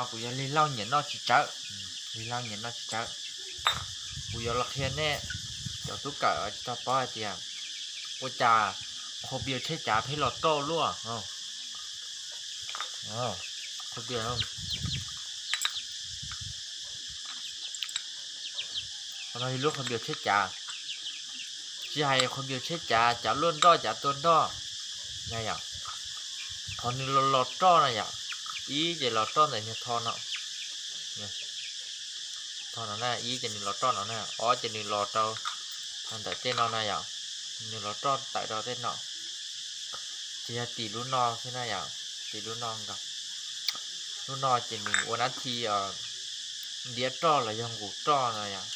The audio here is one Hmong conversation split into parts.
Kuv yog lig lauj nyiam noj tsis tsawv, lig lauj nyiam noj tsis tsawv. Kuv yuav los qhia nej cov tub kawm tsis tau paub hais tias ua cas qhua npias tsheb cav pheej los roj luaj. Qhua npias, qhov no yog lub qhua npias tsheb cav, tsis hais qhua npias tsheb cav, cav luaj nroj cav tua nroj na yom. Qhov nws los los roj na yom, ib ces los roj ntawm niag tho no, tho no na, ib ces nws los roj no na, ob ces nws los rau ntawm tej no na yom, nws los roj tawm rau tej no. Ces yog tim lub no xwb na yom, tim lub no nkaus. Lub no ces nws ua nab thi diab roj los yog nqus roj no yom,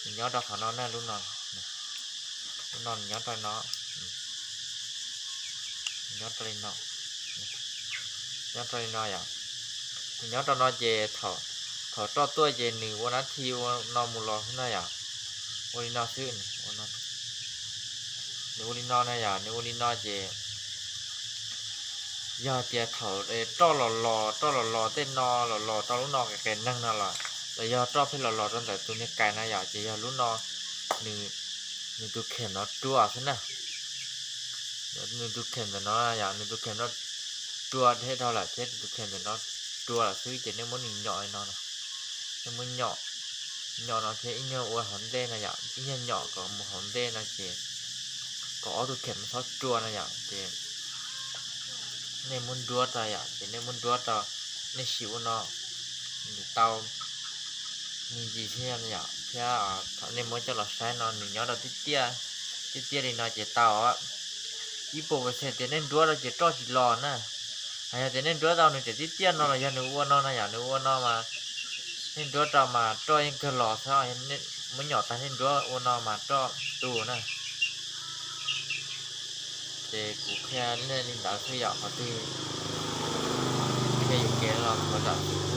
nws nyob rau qhov no na, lub no, lub no nws nyob rau no, nyob rau li no, nyob rau li no yom. Nws nyob rau no ces thaum roj tuaj ces nws ua nab thi ua no mus los xwb na yom, ua li no xwb. Nws ua li no na yom, nws ua li no ces yog tias thaum roj los los, roj los los tej no, los los rau lub no qias qias neeg no los, los yog roj pheej los los rau ntawm tus niag kais na yom, ces yog lub no nws tus khem no rua xwb na. Nws tus khem ntawm no yom, nws tus khem no rua dhau lawm thiab, tus khem ntawm no rua lawm xwb ces nej muab nws nyom li no, nej muab nyom, nyom no thiab ib nyuag ua hauv ntej no yom, ib nyuag nyom kom mus hauv ntej no ces kom ob tus khem no txhob rua no yom, ces nej muab nruab rau yom, ces nej muab nruab rau, nej sim ua no nws tau me ntsis thiab yom, thiab thaum nej muab coj los saib no nws nyob rau tiaj tiaj, tiaj tiaj li no ces tau. Ib puas percent tias nej nruab rau ces roj tsis los na. Hos yog tias nej nruab tau nws tseem tiaj tiaj no los yog nws ua no no yom, nws ua no mas nej nruab rau mas roj yeej kawg los xwb, muab nyom tag nej nruab ua no mas roj tu na. Ces kuv qhia nej li ntawd xwb yom, qhov twg qhia yuam kev los thov zam txim.